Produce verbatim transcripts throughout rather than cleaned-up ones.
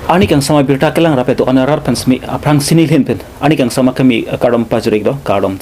Arni kangsam abirta kelang rap eto anarat pen semi aphrang sini lhin pen arni kangsam akami kardom pajir-iklo, kardom.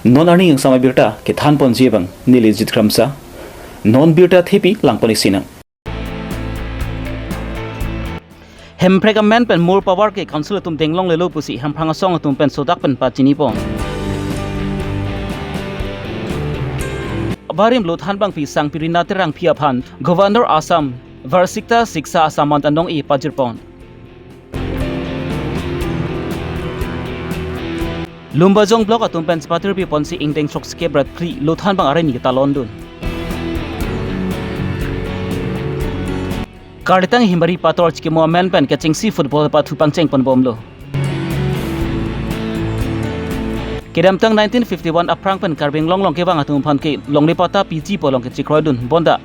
Non arni kangsam abirta kethan ponji abang neli Jit Kramsa. Non birta thepi lang pon-ik sinang. Hemprek amen pen More Power ke Council atum deng longlelo pusi Hemprang asong atum pen sodak pen pachini pon. Abarim lothan abangpi Sangpi Rina Terangpi aphan Governor Assam Varsikta Siksa Assaman anong-e pajir pon. Lumbajong Block atum pen chepatirpi ponsi ingdeng throksi kep ra phli lothan abang arni ketalon dun. Karlitang Himari Pator chikimo amen pen kechengsi football pathu pangcheng ponbomlo. Kedamtang nineteen fifty-one aphrang pen Karbi Anglong along kevang atum aphan ke longle patta piji pu along kechekroi dun bonta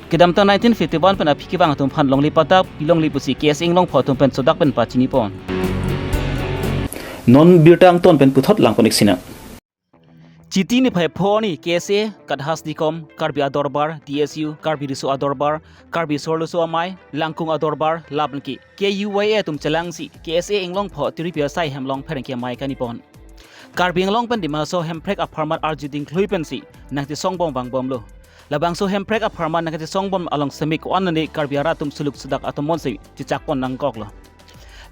kedamtang nineteen fifty-one pen aphi kevang atum aphan longle patta pilongle pusi K S A Inglongpho atum pen sodak pen pachini pon. Non birta angton pen puthot lang pon-ik sinang. Chiti niphai pho arni K S A, Kathas Dikom, Karbi Adorbar, T S U, Karbi Riso Adorbar, Karbi Sorloso Amei, Langkung Adorbar, lapen ke K U Y A atum chelangsi K S A Inglongpho tiripi asai hem along pherangke amei kani pon. Karbi Anglong pen Dima Hasao Hemprek apharman arju dingklui pensi nangchesong bom vangbomlo. Labangso Hemprek apharman nangkachesong bom along semi ko-an ani Karbi arat atum suluk sudak atum monsi chechak pon nangkoklo.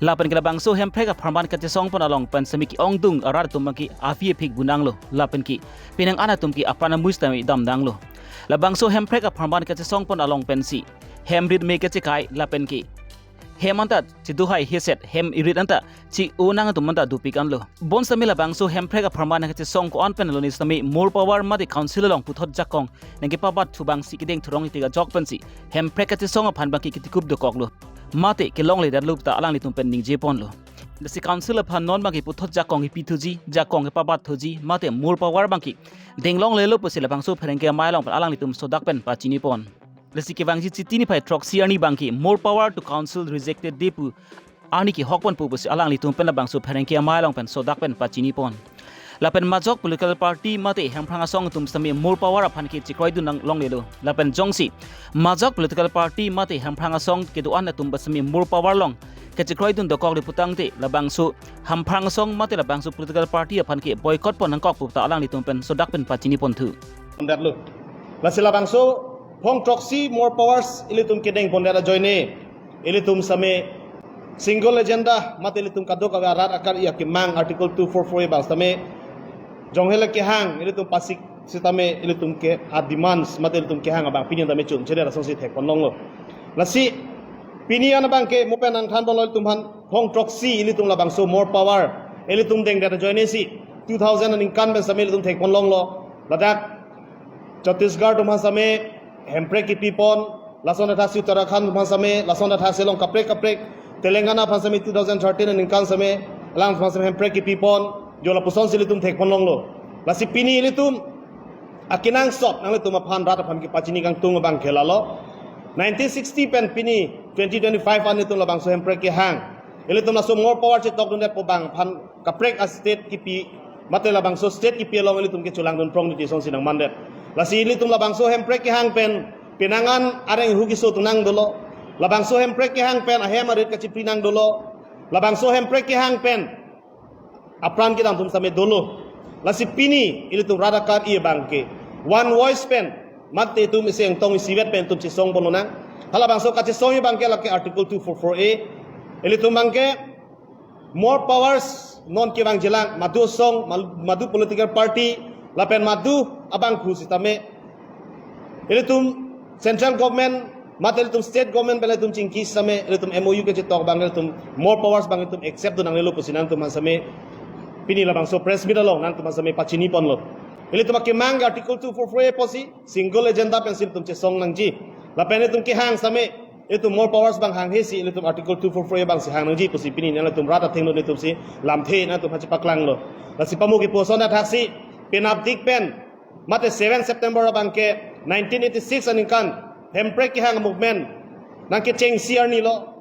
Lapen ke labangso Hemprek apharman kachesong pon along pen semi ke-ongdung arat atum abangke avi aphik bu nanglo. Lapen ke penang an atum ke apran amui sitame dam nanglo. Labangso Hemprek apharman kachesong pon along pensi hem rit me kachekai lapen ke hem anta chedohai heset hem irit anta che-o nang atum anta dopik anlo. Bonsitame labangso Hemprek apharman nangkachesong ko-an pen loni sitame More Power mate Council along puthot jakong nangkepabat thu abangsi kedeng thurong itik ajok pensi Hemprek kachesong aphan abangke ketikup dokoklo. Mate kelongledetlo puta alanglitum pen ningje ponlo. Lasi Council aphan non abangke puthot jakong kepi thuji, jakong kepabat thuji, mate More Power abangke deng longlelo pusi labangso pherangke amei along pen alanglitum sodak pen pachini pon. Lasi kevangji Chiti niphai throksi arni abangke More Power to Council rejected day pu arni kehok ponpo pusi alanglitum pen labangso pherangke amei along pen sodak pen pachini pon. Lapen majok political party mate Hemprang asong atum sitame More Power aphan ke chekroi dun nang longlelo. Lapen jongsi majok political party mate Hemprang asong kedo-an atum sitame More Power along kechekroi dun dokoklo putangte labangso Hemprang asong mate labangso political party aphan ke boycott pon nangkok puta alanglitum pen sodak pen pachini pon thu. Datlo. Lasi labangso phong throksi More Powers ilitum kedeng pondet ajoine ilitum sitame single agenda mate ilitum kadokave arat akar-i akemang Article two four four A abang sitame jonghela kehang ilitum pasik sitame ilitum ke a demands mate ilitum kehang abang pini tame chun chere asonsi thek pon longlo. Lasi pini an abangke mo pen nangthan ponlo ilitum aphan phong throksi ilitum labangso More Power ilitum dengdet ajoine si two thousand aningkan pen sitame ilitum thek pon longlo. Ladak Chhattisgarh atum aphan sitame Hemprek kepi pon, lason athaksi Uttarakhand atum aphan sitame, lason athaksi along kaprek kaprek, Telangana aphan sitame two thousand thirteen aningkan sitame, alang aphan sitame Hemprek kepi pon, jo lapusonsi ilitum thek pon longlo. Lasi pini ilitum akenangsot nanglitum aphan rat aphan kepachini kangtung abangke lalo. Nineteen sixty pen pini twenty twenty-five an ilitum labangso Hemprek kehang. Ilitum laso More Power chetok dundet pu abang aphan kaprek a-state kepi, mate labangso state kepi along ilitum ke chelang dun prong niti asonsi nangmandet. Lasi ilitum labangso Hemprek kehang pen penang an areng hu keso atum nang dolo. Labangso Hemprek kehang pen ahem arit kachipri nang dolo. Labangso Hemprek kehang pen apran kedam atum sitame dolo. Lasi pini ilitum rat akar-i abangke one voice pen mate itum isi angtong isivet pen itum chesong pon lonang. Halabangso kachesong abangke lake Article two four four A. Ilitum abangke More Powers non kevangjilang madu asong, mal-, madu political party, lapen madu abangphu sitame ilitum central government mate ilitum state government pen ilitum chingki sitame ilitum M O U kechetok abang ilitum More Powers abang ilitum accept dun nanglelo pusi nangtum aphan sitame pini labangso press meet along nangtum aphan sitame pachini ponlo. Ilitum akemang Article two four four A pusi single agenda pensi ilitum chesong nangji. Lapen ilitum kehang sitame ilitum More Powers abang hanghe si ilitum Article two four four A abangsi hang nangji pusi pini nangtum rat athengno ilitum si lamthe nangtum aphan chepaklanglo. Lasi pamo kipu ason athaksi penapdik pen mate seven September abangke nineteen eighty-six aningkan Hemprek kehang movement nangkechengsi arni lo.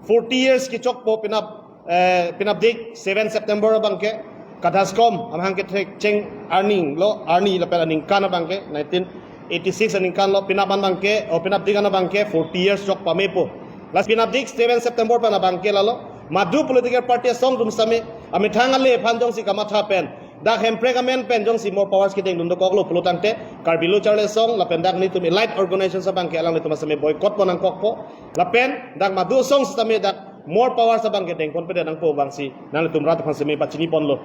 Forty years kechokpo penap, eh, penapdik seven September abangke Kadhaskom amahang kethek cheng arni lo, arni lapen aningkan abangke nineteen eighty-six aningkan lo, penap an abangke, o penapdik an abangke forty years chok pamepo. Lasi pinapdik seven September pen abangke lalo, madu political party asong atum sitame amethang ale aphan jongsi kamatha pen, dak Hemprek amen pen jongsi more powers kedengdun dokoklo pulo tangte, Karbi Lo Charli Asong lapen dak nelitum elite organization abangke alanglitum sitame boycott pon nangkokpo. Lapen dak madu asong sitame dak more powers abangke dengpon pede nangpo abangsi nanglitum rat aphan sitame pachini ponlo.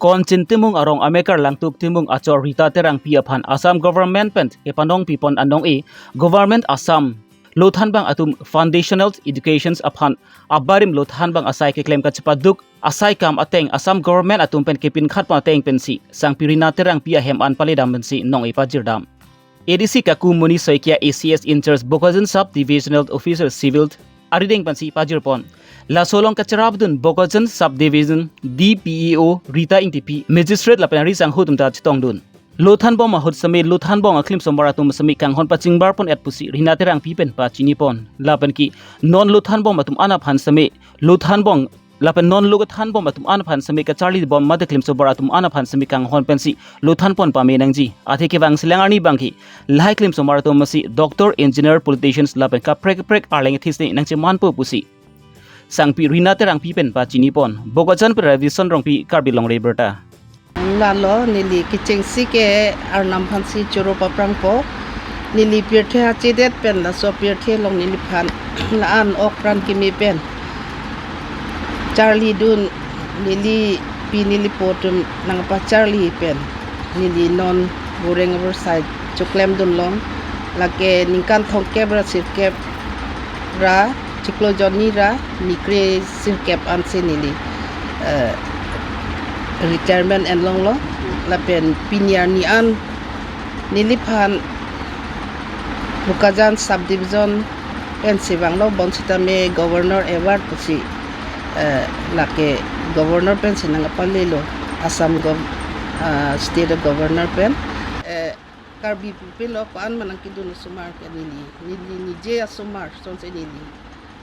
Konchin Timung arong amekar Langtuk Timung achor Rita Terangpi aphan Assam government pen kepanong pipon anong-e, Government Assam lo thanbang atum foundational educations aphan abarim lo thanbang asai keklem kachepaduk asai kam ateng Assam government atum pen kepinkhat pon ateng pensi sangpi Rina Terangpi ahem an paledam pensi nong-e pajirdam. A D C Kaku Moni Saikia, A C S in charge Bokajan Sub Divisional Officer Civil arideng pensi pajirpon. Laso along kacharapdun Bokajan Sub Division D P E O Rita Ingtipi, Magistrate lapen ari sangho atum ta chetongdun. Lo thanbom ahut sitame lo thanbom aklim somar atum sitame kanghon pachingbar pon-et pusi Rina Terangpi pen pachini pon. Lapen ke non lo thanbom atum an aphan sitame lo thanbom lapen non lo thanbom atum an aphan sitame kacharlibom mate klim somar atum an aphan sitame kanghon pensi lo thanpon pame nangji. Athe kevang selang arni abangke lahai klim somar atum si doctor, engineer, politicians lapen kaprek kaprek arleng athis ne nangchemanpo pusi sangpi Rina Terangpi pen pachini pon. Bokajan pen Ravison Rongpi, Karbi Longri Abirta. Lalo neli kechengsi ke Arnam aphansi choro paprangpo. Neli pirthe hachedet pen laso pirthe along neliphan la-an ok pran kimi pen charlidun, nelipi nelipo atum nangpacharli pen neli non boreng abor side choklemdun long. Lake ningkan thomkep ra sirkep ra chiklo jonni ra nikre sirkep ansi neli, eh, retirement enlonglo. Lapen pini arni an neliphan Bokajan Subdivision pensi vanglo, bonsitame Governor Award pusi, eh, lake Governor pensi nangpalelo, Assam gov-, ah, State Governor pen. Eh, Karbi pupilo ko-an manang kedun osomar ke neli, neli nije asomar sonsi neli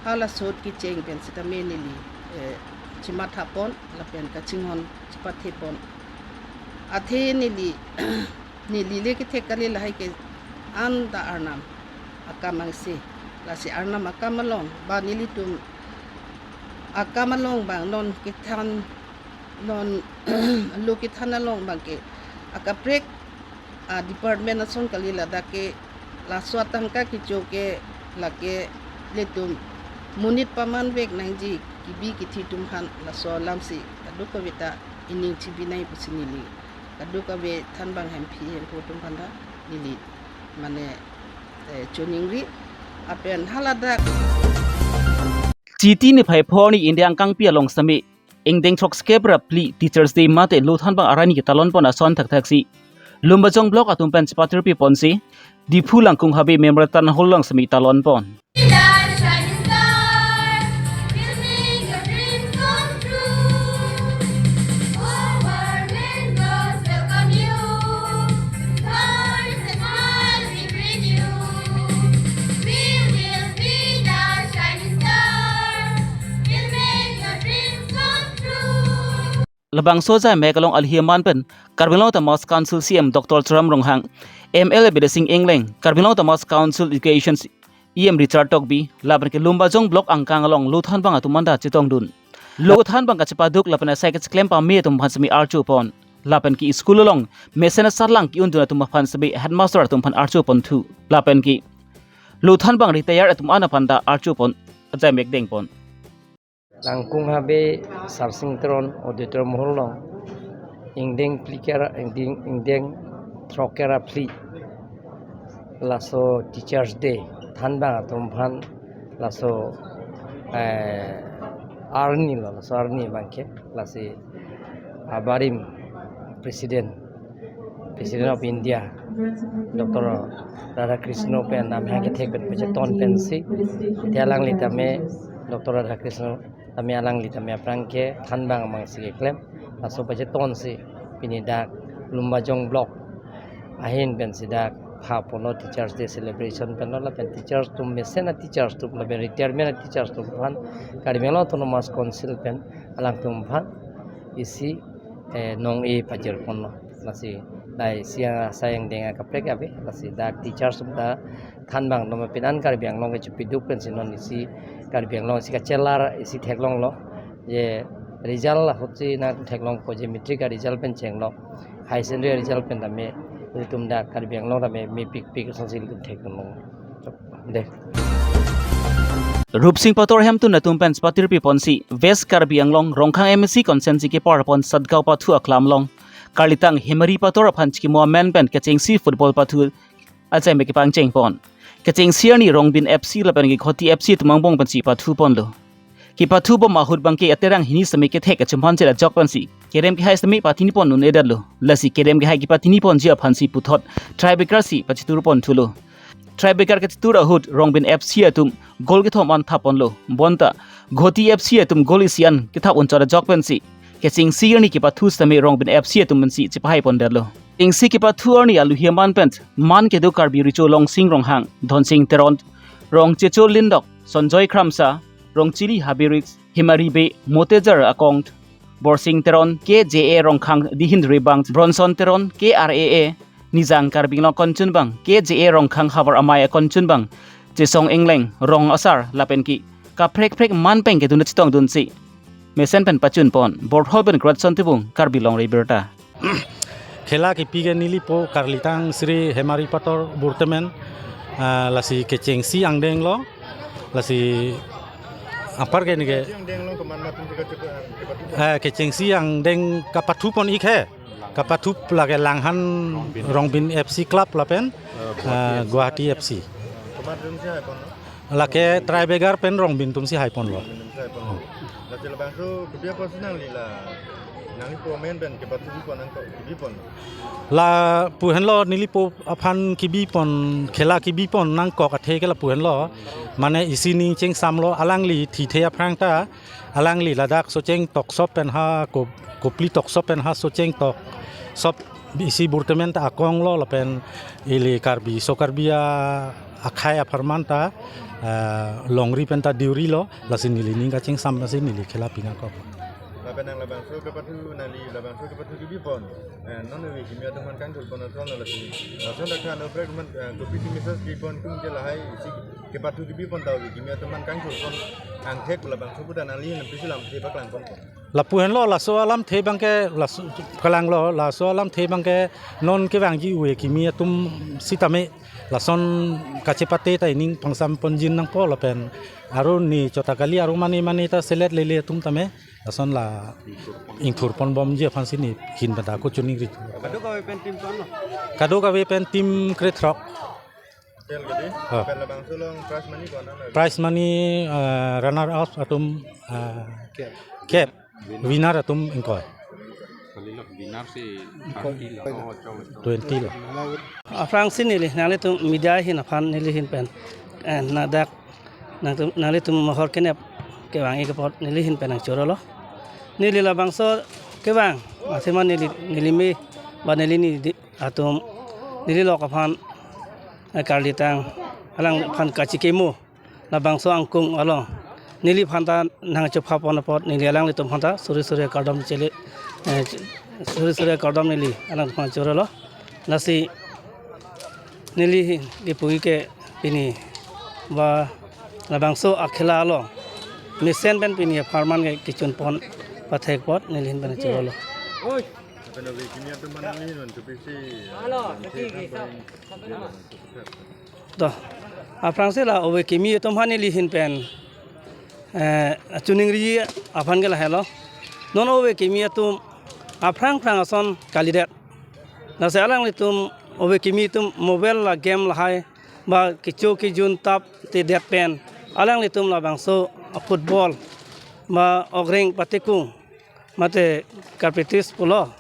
hala sot kecheng pen sitame neli, eh, chematha pon lapen kachinghon chepathe pon. Athe neli, neli le kethek kali lahai ke anta Arnam akam angse. Lasi Arnam akam along ba nelitum akam along bang non kethan, non lo kethan along bangke akaprek a department ason kali, ladak ke laso atangka kecho ke lake ilitum monit paman vek nangji, kibi kithi atum aphan laso alamsi kadokave ta ining chibi nai pusi neli kadokave thanbang hemphi hemphu atum aphan ta neli mane, eh, choningri. Lapen haladak Chiti niphai pho arni India angkangpi along sitame ingdeng throksi kep ra phli Teachers Day mate lo thanbang arani ketalon pon ason thakthaksi Lumbajong Block atum pen chepatirpi ponsi Diphu Langkung Habe Memorial Town Hall along sitame talon pon. Labangso ajai mek along alhi aman pen Karbi Anglong Autonomous Council C E M Doctor Tuliram Ronghang, M L A Bidya Sing Engleng, Karbi Anglong Autonomous Council Education E M Richard Tokbi, lapen ke Lumbajong Block angkang along lo thanbang atum anta chetongdun. Lo thanbang kachepaduk lapen asai kacheklem pame atum aphan sitame arju pon. Lapen ke school along mesen asarlang ke-undun atum aphan sitame headmaster atum aphan arju ponthu. Lapen ke lo thanbang retire atum an aphan ta arju pon ajai mek deng pon. Langkung Habe Sarsing Teron Auditorium Hall along ingdeng phlikep ra, ingdeng, ingdeng throkkep ra phli laso Teachers Day thanbang atum aphan laso, eh, arni lo, laso arni abangke lasi abarim President, President of India, Doctor Radhakrishna pen amehang kethek pen pacheton pensi, te alangli tame Doctor Radhakrishna tame alangli tame aphrang ke thanbang amangsi keklem, laso pachetonsi pini dak Lumbajong Block ahin pensi dak pha ponlo Teachers Day celebration pen lo, lapen teachers atum mesen a-teachers atum lapen retirement a-teachers atum aphan Karbi Anglong Autonomous Council pen alangtum aphan isi, eh, nong-e pajir ponlo. Lasi Lahai isi asai angdeng akaprek ave, lasi dak teachers ta thanbang nom pin an Karbi Anglong ke chepiduk pensi non isi Karbi Anglong isi kachelar isi theklonglo. Je result ahutsi nangtheklongpo je matric a-result pen chenglo, high secondary a-result pen tame ilitum dak Karbi Anglong tame mepikpik asonsi ilitum theklonglo. De. Rupsing Pator hemtun atum pen patirpi ponsi West Karbi Anglong Rongkhang M A C constituency kepar pon Satgaon pathu aklam along karlitang Hemari Pator aphan chikimo amen pen kechengsi football pathu achai me kepangcheng pon. Kechengsi arni Rongbin F C lapen ke Ghoti F C atum angbong pensi pathu ponlo. Kepathu bom ahut abangke aterang hini semi kethek achumphan chela jok pensi kerem kehai semi patini pon un-edetlo. Lasi kerem kehai kepatini ponji aphansi puthot tiebreaker si pachitur pon thulo. Tiebreaker kechitur ahut Rongbin F C atum goal kethom an thap ponlo. Bonta Ghoti F C atum goal isi an kethap unchot ajok pensi kechengsi arni kepathu sitame Rongbin F C atum pensi chepahai pondetlo. Kechengsi kepathu arni aluhi aman pen man kedo Karbi Richo Longsing Ronghang, Dhonsing Teron, Rongchecho Lindok, Sonjoy Kramsa, Rongchili Habirik, Himari Bey, Motejar Akong, Borsing Teron, K J A Rongkhang Dihin Rebang, Bronson Teron, K R A A, Nijang Karbi Anglong Kongchunbang, K J A Rongkhang Havar Amei Kongchunbang, Chesong Engleng, Rong Asar, lapen ke kaprek prek man pen kedun chetongdunsi mesen pen pachun pon, Borthol pen Gratson Tibung, Karbi Longri Birta. Khela kipi ke nelipo karlitang Sri Hemari Pator Burtemen, ah, lasi kechengsi angdeng lo, lasi apar ke neke, Yang deng long keman matum tiga cepat, cepat itu. Eh, kechengsi angdeng kapathu pon ik he, kapathu lake Langhan Rongbin F C Club lapen, eh, Guwahati F C. Keman dun si hai pon lo? Lake tiebreaker pen Rongbin atum si hai ponlo. Rongbin atum si hai ponlo. Lasi labangso kebi apot si nangli la, nangli po amen pen kepathu bi pon nangkok kebi pon. Lapu henlo nelipo aphan kebi pon, khela kebi pon nangkok athe ke lapu henlo. Mane isi ning chengsamlo, alangli thithe aphrang ta, alangli ladak socheng toksop pen ha ko-, kopli toksop pen ha socheng toksop isi Burtemen ta akong lo lapen ili Karbi, so Karbi a-, akhei apharman ta, eh, longri pen ta diuri lo, lasi neli ning kachengsam lasi neli khela pi nangkok. Lapen nang labangso kepathu, nangli labangso kepathu kebi pon, eh, non ove kimi atum aphan kangthur pon ason lasi, lason dak ano prek man, eh, kopisi message kebi pon tum ke lahai isi kepathu kebi pon ta ove kimi atum aphan kangthur pon angthek labangso puta nangli nang pisi lamthe paklang pon pon. Lapu henlo laso alamthe abangke, laso kalanglo, laso alamthe abangke non kevangji ove kimi atum sitame lason kachepate ta ining pangsam ponjin nangpo lapen aro ne chota kali aro mane mane ta selet lele atum tame lason la ingthur pon bomji aphansi ne hin pen ta ako chuning ri. Kadokave pen team ko-an lo? Kadokave pen team krethrok. Hotel gede. Ah. Pen labangso along prize money ko-an lo? Prize money, eh, runner up atum, eh, kep. Winner atum ingkoi. Kali lo winner si thirty lo. Oh, chong. Twenty lo. Aphrangsi neli, nanglitum media ahin aphan neli ahin pen, eh, ladak nangtum, nanglitum mohor kenep kevang ik apot neli ahin pen nangchoro lo. Neli labangso kevang, masima neli, neli me, ba neli ni di, atum, neli lok aphan, eh, karlitang, alangphan kachikimo labangso angkung along neliphan ta nangchepha pon apot neli alanglitum aphan ta suri suri kardom chele, eh, suri suri kardom neli alanglitum aphan choro lo. Lasi neli kipu ik ke pini ba labangso akhela along mesen pen pini apharman ke kechun pon pathek apot neli ahin pen choro lo. Pen ove kimi atum aphan nangli non tupisi, eh, To, aphrangsi la ove kimi atum aphan neli ahin pen, eh, chuning ri aphan ke lahelo. Non ove kimi atum aphrang phrang ason kalidet. Lasi alanglitum ove kimi atum mobile la game lahai ba kecho kejun tap te det pen alanglitum labangso football ba ogreng patekung mate karpetis pulo.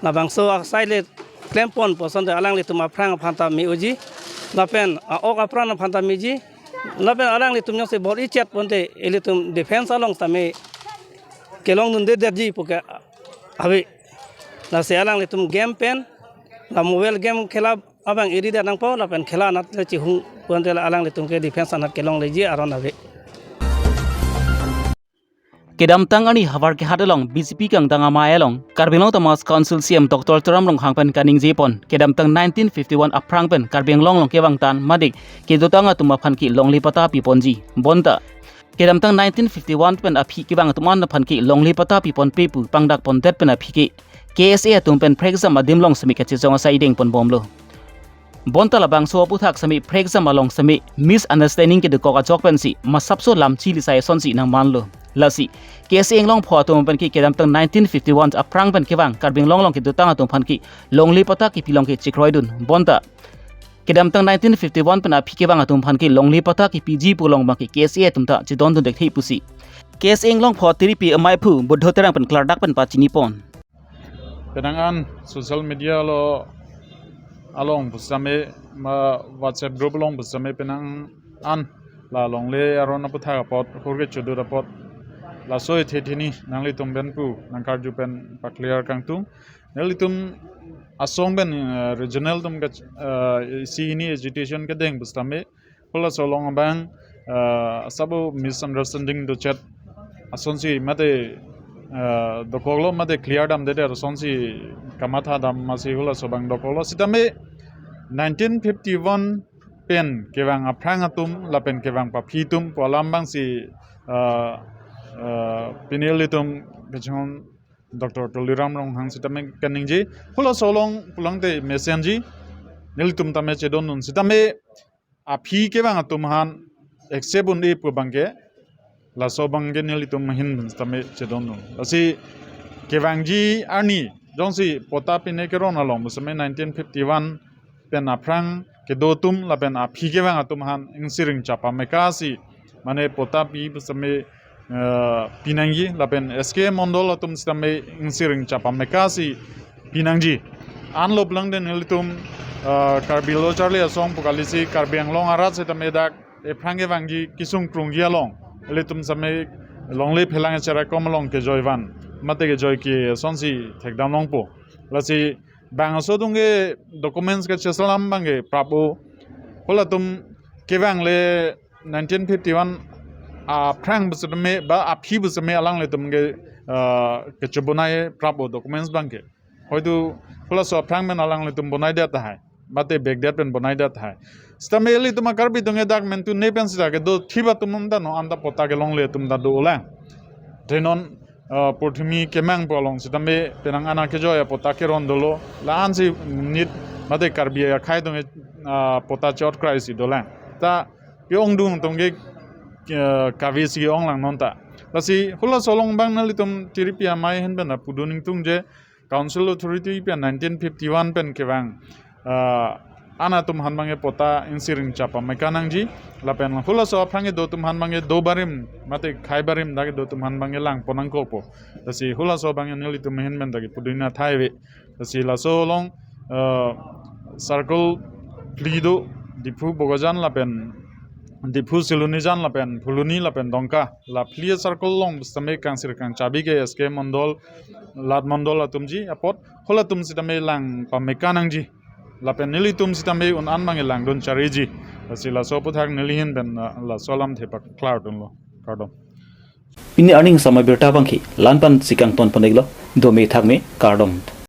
Labangso asai le klem pon pu asonte alanglitum aphrang aphan ta me-oji. Lapen a-ok apran aphan ta meji. Lapen alanglitum jongsi bor ichet ponte ilitum defense along tame kelongdundedetji pu ke ave. Lasi alanglitum game pen la mobile game khela abang iri det nangpo lapen khela anat le chihung ponte la alanglitum ke defense anat kelongleji aron ave. Kedamtang arni havar kehat along B J P kangdang amei along Karbi Anglong Autonomous Council C E M Doctor Tuliram Ronghang pen kaningje pon kedamtang nineteen fifty-one aphrang pen Karbi Anglong along kevang tan mate kedotang atum aphan ke longle patta piponji. Bonta kedamtang nineteen fifty-one pen aphi kevang atum an aphan ke longle patta piponpe pu pangdak pondet pen aphi ke K S A atum pen prekjam adim along semi kachesong asai deng ponbomlo. Bonta labangso aputhak semi prekjam along semi misunderstanding kedokok ajok pensi masapso lam chili sai asonsi nangmanlo. Lasi K S A Inglongpho atum pen ke kedamtang nineteen fifty-one aphrang pen kevang Karbi Anglong along kedotang atum aphan ke longle patta kepi along ke chekroidun. Bonta kedamtang nineteen fifty-one pen aphi kevang atum aphan ke longle patta kepiji pu along abang ke K S A atum ta chedondun dekthe pusi K S A Inglongpho tiripi amaiphu Buddho Terang pen klardak pen pachini pon. Penang an social media lo along pusitame ma WhatsApp group along pusitame penang an la longle aron aputhak apot hurke chodut apot laso ethe theni nanglitum pen pu nangkarju pen paclear kangtung. Nanglitum asong pen eh, regional atum ka eh, isi hini agitation kedeng pusitame halaso along abang eh, sabo misunderstanding dochet asonsi mate eh, dokoklo mate clear damdedet asonsi kamatha dam masi halaso abang dokoklo sitame nineteen fifty-one pen kevang aphrang atum lapen kevang paphi atum pu alam abangsi eh, eh, pini ilitum kachingthum Doctor Tuliram Ronghang sitame kaningje halaso along pulangte mesenji nelitum tame chedondun sitame aphi kevang atum aphan accept un-e pu abang ke laso abang ke nelitum ahin sitame chedondun. Lasi kevangji arni jongsi patta pine keron along pusitame nineteen fifty-one pen aphrang kedo atum lapen aphi kevang atum aphan ingsiring chapameka si mane patta pi pusitame eh, pinangji lapen S K Mondol atum sitame ingsiring chapameka si pinangji. Anlo pulang den nelitum eh, Karbi lo charli asong pu kalisi Karbi Anglong arat sitame dak ephrang kevangji kesung krungji along ilitum sitame longle phelang cherai kom along kejoi van mate kejoi ke asonsi thekdam longpo. Lasi bangso atum ke documents kecheselam abang ke prap-o. Halatum kevang le nineteen fifty-one aphrang pusitame ba aphi pusitame alanglitum ke eh, kechebonai prap-o documents abang ke. Hoitu halaso aphrang pen alanglitum bonaidet tahai mate bekdet pen bonaidet tahai. Sitame ilitum a Karbi atum ke dak mentu ne pen sita kedo thip atum ta non anta patta kelongle atum ta dolang. Te non eh, purthimi kemang pu along sitame penang an akejoi apatta keron dolo la-ansi nit mate Karbi akhei atum eh, patta chot krai si dolang. Ta ke-ongdung atum ke eh, kave si onglang non ta. Lasi halaso along abang nelitum tiripi amei ahin pen pudun ingtungje Council Authority pen nineteen fifty-one pen kevang eh, an atum aphan abang ke patta ingsiring chapameka nangji lapen halaso aphrang kedo atum aphan abang ke do barim mate khei barim dak kedo atum aphan abang ke langpon nangkokpo. Lasi halaso abang ke nelitum ahin pen dak pudun athai ave. Lasi laso along eh, circle phli do Diphu Bokajan lapen Diphu Silonijan lapen Phuloni lapen Dongka la phli circle along sitame kangsir kangchabi ke S K Mondol, Lat Mondol atumji apot halatum sitame langpameka nangji. Lapen nelitum sitame un-an abang langdun chariji. Lasi laso aputhak neli ahin pen eh, laso alamthe paklardunlo. Kardom. Pini arni samai birta abang ke la-an pensi kangton pon-iklo, dome thakme, kardom.